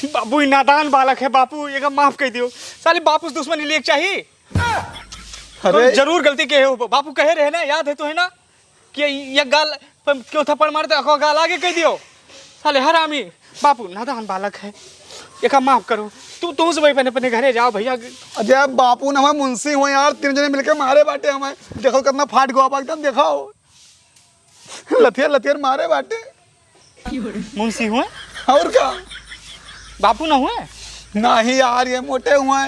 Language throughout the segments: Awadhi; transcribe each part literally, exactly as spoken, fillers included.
बापू, ई नादान बालक है बापू, एका माफ कइ दियो। साले बापू से दुश्मनी लेके चाही? अरे। जरूर गलती के हो बापू, कहे रहे ना, याद है तो है ना कि ये गाल पर क्यों थप्पड़ मारते, अको गाल आगे कइ दियो। साले हरामी। बापू, नादान बालक है, एका माफ करो। तू, तू सब अपने, अपने घरे जाओ भइया। अरे बापू ना, हमारे मुंशी हुए यार, तीन जने मिलके मारे बाटे हमें। देखो कितना फाट गवा बा एकदम, देखो। लथियर, लथियर मारे बाटे। मुंशी हुए? और का? बापू ना हुए? नहीं यार, ये मोटे हुए,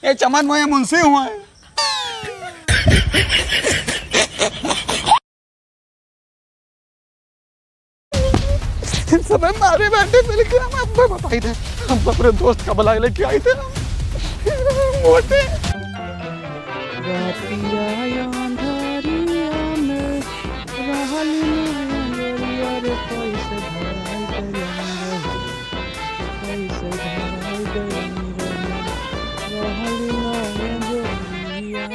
ये चमन हुए, ये मुंशी हुए। सबे मारे बाटे मिलके, हम अब्बे बताई थे, हम अपने दोस्त का बुलाए लेके आई थे हम। मोटे। रातिया अंधारिया में रहल ना अंजोरिया रे, कैसे भराई गई अंजोरिया, कैसे भराई गई अंजोरिया, रहल ना अंजोरिया।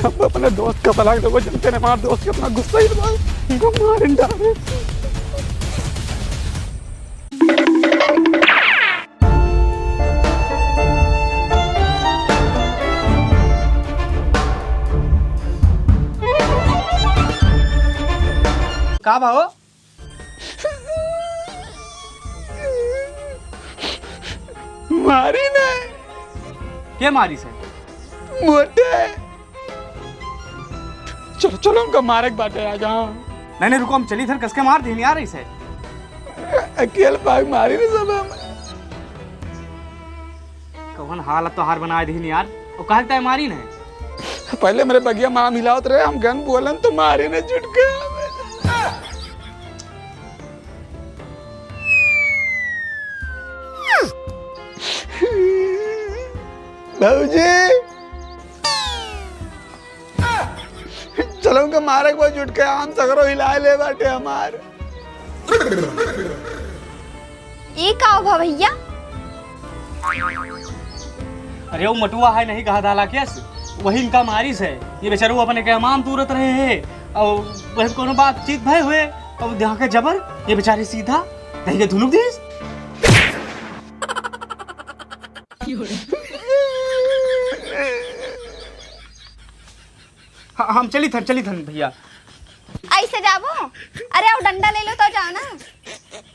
हम अपने दोस्त का तलाक देबो, जनते ने हमार दोस्त कितना गुस्सा ही बा, इनको मार डाले। का भाओ? मारी ना। के मारी से? मोटे। चलो, चलो, उनका मारे के बाटे आज, हाँ। नहीं, नहीं, रुको, हम चली थन, कसके मार दीन यार इसे। अकेल पाक मारी ना सब हम। कौन हालत तोहार बनाए दीन यार, वो कहा तय मारी नहीं। पहले मेरे बगिया माँ मिलावत रहे, हम गन बोलन तो मारी ने जुट के। भौजी, चलो उनका मारे के बाद जुट के आम सगरो हिलाए ले बाटे हमार। ई का हो भा भैया? अरे वो मटुआ है नहीं कहा दाला केस, वही इनका मारिस है। ये बेचारे वो अपने के अमाम तूरत रहे हैं और वही कोनो बातचीत भय हुए और यहाँ के जबर ये बेचारे सीधा नहीं के धुनुक दीस। हाँ, हम चली थन, चली थन भैया। ऐसे जाबो? अरे, आओ, डंडा ले लो तो जाओ ना।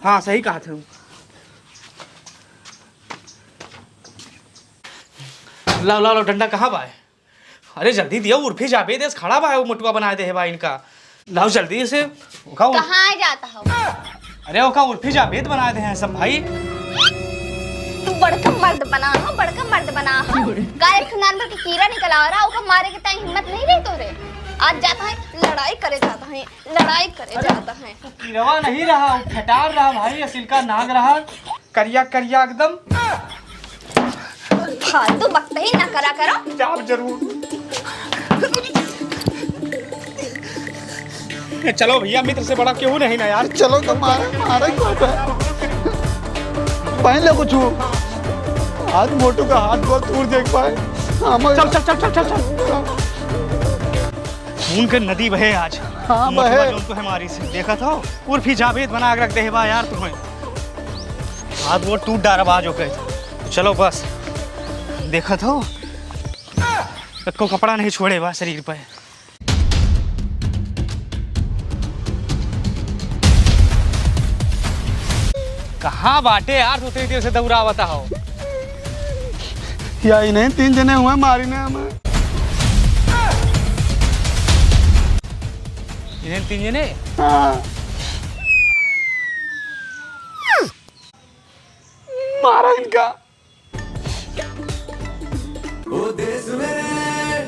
हाँ, सही कहा थे। लाओ, लाओ, लाओ, डंडा कहाँ बा है? अरे, जल्दी दियो, उर्फी जावेद एस खड़ा बा है, वो मोटुआ बनाए दे है बा इनका। लाओ जल्दी से, ओका उर- कहाँ जाता हो? अरे, ओका उर्फी जावेद बनाए दे हैं सब भाई। तू बड़का मर्द बना हो, बड़का मर्द बना हो। का एक नान भर के कीड़ा निकल आ रहा, ओका मारे के ताई हिम्मत नहीं रही तोरे। आज जाता है, लड़ाई करे जाता है, लड़ाई करे जाता है। कीड़वा नहीं रहा, वो फटार रहा भाई, असिल का नाग रहा। करिया करिया एकदम। फालतू बकते ही ना करा करो। जाब जरूर। ए, चलो भैया, मित्र से बड़ा केहू नहीं ना यार। चलो तो मारे, मारे को तो। पहले कुछ हो। आज मोटू का हाथ गोड़ तोड़ देख पाए। हाँ, मैं चल, चल, चल, चल, चल, चल। खून के नदी बहे आज। हाँ, मोटुआ बहे। जौन तो हमारी से देखत हो, उर्फी जावेद बना के रख दे बा यार तुम्हें। हाथ गोड़ टूट डारा बा जो कहे। चलो बस, देखत हो, एको कपड़ा नहीं छोड़े बा शरीर पे। कहाँ बाटे यार, तू उतनी देर से दौड़ावता हो? या इन्हें तीन जने हुए मारी ने हमें। इन्हें तीन जने? हाँ। मारा इनका। ओ देश मेरे,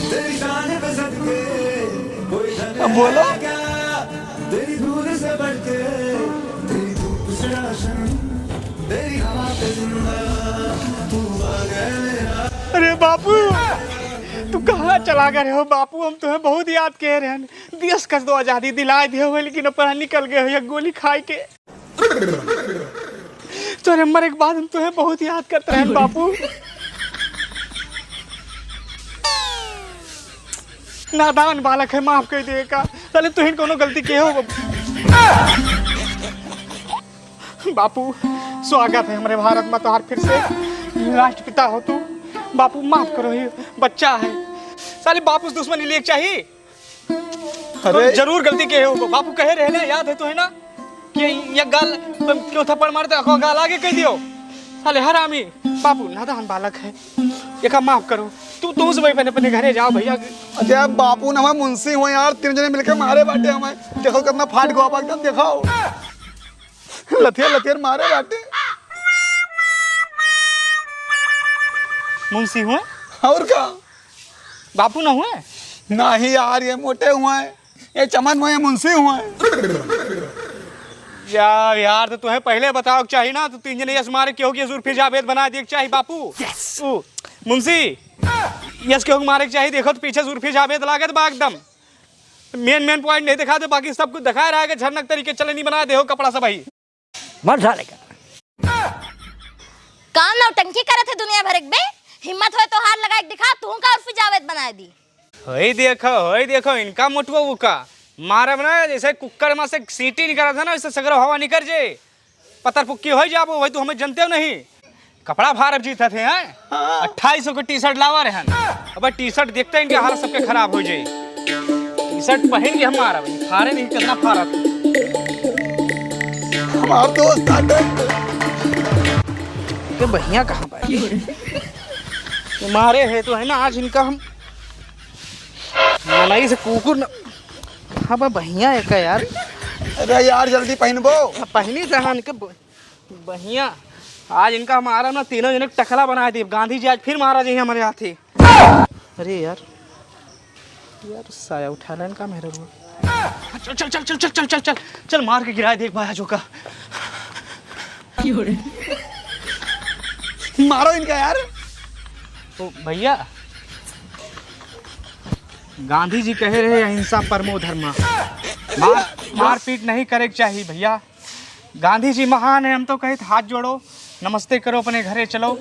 तेरी शान पे सदके, कोई धन अब बोलो। है क्या तेरी धूल से बढ़ के, तेरी धूप से रोशन, तेरी हवा पे जिंदा, तू आ गया मेरा। अरे बापू, तू कहाँ चला गए हो बापू? हम तुम्हें बहुत याद किए रहन। देश का तो आजादी दिलाए दिए हो, लेकिन अपना निकल गए हो एक गोली खाए के। तोरे मरे के बाद हम तोहे बहुत याद करत रहन बापू। नादान बालक है, माफ कर दे का। साले तुहिन कोनो गलती के हो बापू। बापू, स्वागत है हमरे भारत मा तोहार फिर से। राष्ट्रपिता हो तू। बापू, माफ करो, ये बच्चा है। साले बापू से दुश्मनी लेके चाहिए। अरे। जरूर गलती के हो। बापू कहे रहे ना, याद है तो है ना, कि ये गाल, क्यों थप्पड़ मारते, अको गाल आगे कह दियो। साले हरामी। बापू, नादान बालक है, एका माफ करो। तू, तू सब अपने, अपने घरे जाओ भैया। अरे बापू, ना हमें मुंशी हुए यार, तीन जने मिलके मारे बाटे हमें। देखो कितना फाट गवा बा एकदम, देखो। लथियर लथियर मारे बाटे। मुंशी हुए? और का? बापू ना हुए? नाही यार, ये मोटे हुए हैं, ये चमन हुए हैं, मुंशी हुए हैं। या यार, तो तुम्हें पहले बताओ के चाहिए ना, तो तीन जने यस मारे क्यों कि जुर्फी जावेद बना दिए के चाहिए बापू। Yes। ओ, मुंशी, यस क्यों मारे के चाहिए? देखो तो पीछे जुर्फी जावेद लागत बा एकदम। मेन मेन पॉइंट नहीं दिखा दे, बाकी सब कुछ दिखाए रहा है कि झरनक तरीके चलनी बना दे हो कपड़ा सब ही। मर साले का। का नौटंकी करत है दुनिया भर के बे? हिम्मत होए तो हाथ लगाए के दिखा, तू का उर्फी जावेद बनाए दी। होई देखो, होई देखो, इनका मोटुआ उका मारब ना, जैसे कुकर मा से सीटी निकलत है ना, वैसे सगरो हवा निकल जे। पत्थर पुक्की होई जाबो, वही तू हमें जनते हो नहीं। कपड़ा फारब जीतत है, हैं? हाँ। अट्ठाईस सौ के टी शर्ट लावा रहन। अब टी शर्ट देखते हैं इनके हालत सबके खराब हो जाई। टी शर्ट पहन के हम मारब, फारे नहीं कितना फारत। हमार दोस्त आटे। के बहिया कहाँ बा? ये मारे है तो है ना, आज इनका हम मनई से कुकुर न, हाँ बा बहिया है का यार? अरे यार, जल्दी पहनबो। हाँ, पहनी जहान के ब-, बहिया, आज इनका मारा ना, तीनों जने टकला बना दी। गांधी जी आज फिर मारा जी हमारे हाथी। अरे यार, यार साया उठा लेन का मेरे को। चल, चल, चल, चल, मार के गिरा दे एक बार आजो का। मारो इनका यार। ओ भैया, गांधी जी कहे रहे, "अहिंसा परमो धर्म।" मार, मारपीट नहीं करे के चाहिए भैया। गांधी जी महान है, हम तो कहित हाथ जोड़ो, नमस्ते करो, अपने घरे चलो।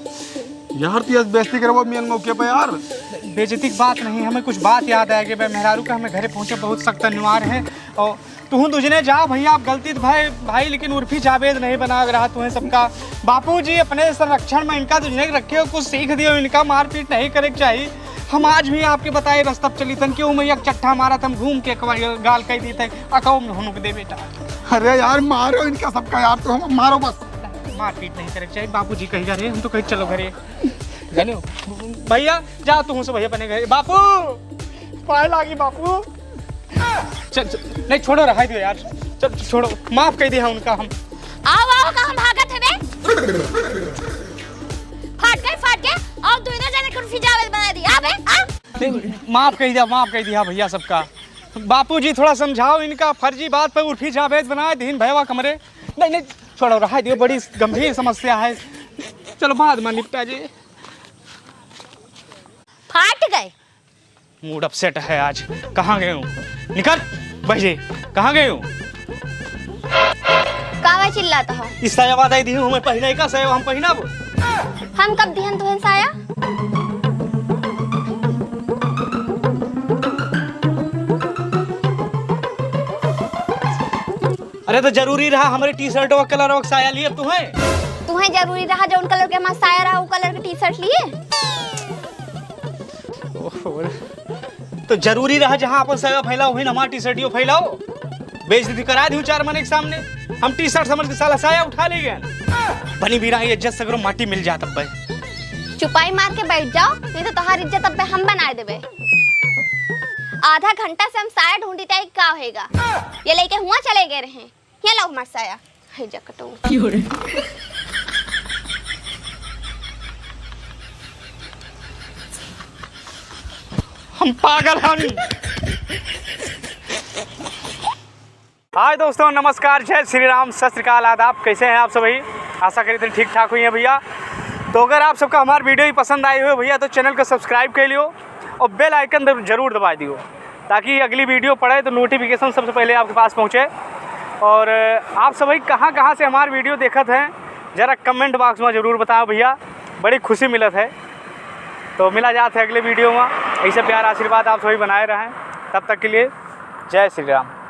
यार, तू ऐसे बेइज्जती करबो मेन मौके पे यार। बेइज्जती की बात नहीं, हमें कुछ बात याद आ गई। मेहरारू का हमें घरे पहुँचे बहुत सख्त अनिवार्य है। और तुहूँ दुजने जाओ भैया, आप गलती तो भाई, भाई, लेकिन उर्फी जावेद नहीं बना रहा तुम्हें सबका। बापू जी अपने संरक्षण में इनका दुजने रखे हो, कुछ सीख दियो, इनका मारपीट नहीं करे के चाहिए। हम आज भी आपके बताए रस्ता पे चली तन, क्यों मैं एक चट्टा मारा, हम घूम के एक बार गाल कह दी थे, अकाउंट में हुनुक दे बेटा। अरे यार, मारो इनका सबका यार, तो हम मारो बस। मारपीट नहीं करे के चाहिए, बापू जी कही जा रहे, हम तो कही चलो घरे। जानो भैया, जा तू से भैया अपने घरे। बापू, पाए लागी बापू। चल, चल, नहीं छोड़ो, रहा दियो यार। चल छोड़ो, माफ कर दिया उनका हम। आओ, आओ, का हम भागत है बे? फाट गए, फाट गए। और तू इधर जाने कुर्सी जावेद बना दी। आ बे, आ। नहीं, माफ कर दिया, माफ कर दिया भैया सबका। बापू जी थोड़ा समझाओ इनका, फर्जी बात पे उर्फी जावेद बना दीन भैया कमरे। नहीं, नहीं, छोड़ो, रहा दियो, बड़ी गंभीर समस्या है। चलो बाद में निपटा जी। फाट गए। मूड अपसेट है आज। कहाँ गए हो? निकल, बहजे, कहाँ गए हो? कावा चिल्लात हो? ई साया वादा दी हूँ, हमें पहिने का साया हम पहिनब। हम कब दिहन तुहन साया? अरे तो जरूरी रहा हमरे टी शर्ट और कलर और साया लिए तुहें? तुहें जरूरी रहा जौन कलर के हमार साया रहा, उ कलर के टी शर्ट लिए? ओहो, तो जरूरी रहा जहाँ अपन साया फैलाओ, वहीं हमार टी शर्टियो फैलाओ। बेइज्जती करा दी चार मने के सामने। हम टी शर्ट समझ के साला साया उठा ले गए। बनी बिना ये इज्जत सगरो माटी मिल जात अब। चुपाई मार के बैठ जाओ, नहीं तो तोहार इज्जत अब हम बनाए देबे। आधा घंटा से हम साया ढूंढी ताई, का होएगा? ये लेके हुआ चले गए रहे। ये लो हमार साया। है जा कटो। हम पागल हन। हाय दोस्तों, नमस्कार, जय श्री राम, सत श्री अकाल, आदाब। कैसे हैं आप सभी? आशा करी ठीक ठाक हुई हैं भैया। तो अगर आप सबका हमार वीडियो ही पसंद आई हुई भैया, तो चैनल को सब्सक्राइब कर लियो और बेल आइकन दब-, जरूर दबा दियो, ताकि अगली वीडियो पड़े तो नोटिफिकेशन सबसे पहले आपके पास पहुँचे। और आप सभी कहाँ कहाँ से हमार वीडियो देखत हैं, ज़रा कमेंट बॉक्स में ज़रूर बताओ भैया, बड़ी खुशी मिलत है। तो मिला जात है अगले वीडियो में, ऐसे प्यार आशीर्वाद आप सभी बनाए रहें। तब तक के लिए जय श्री राम।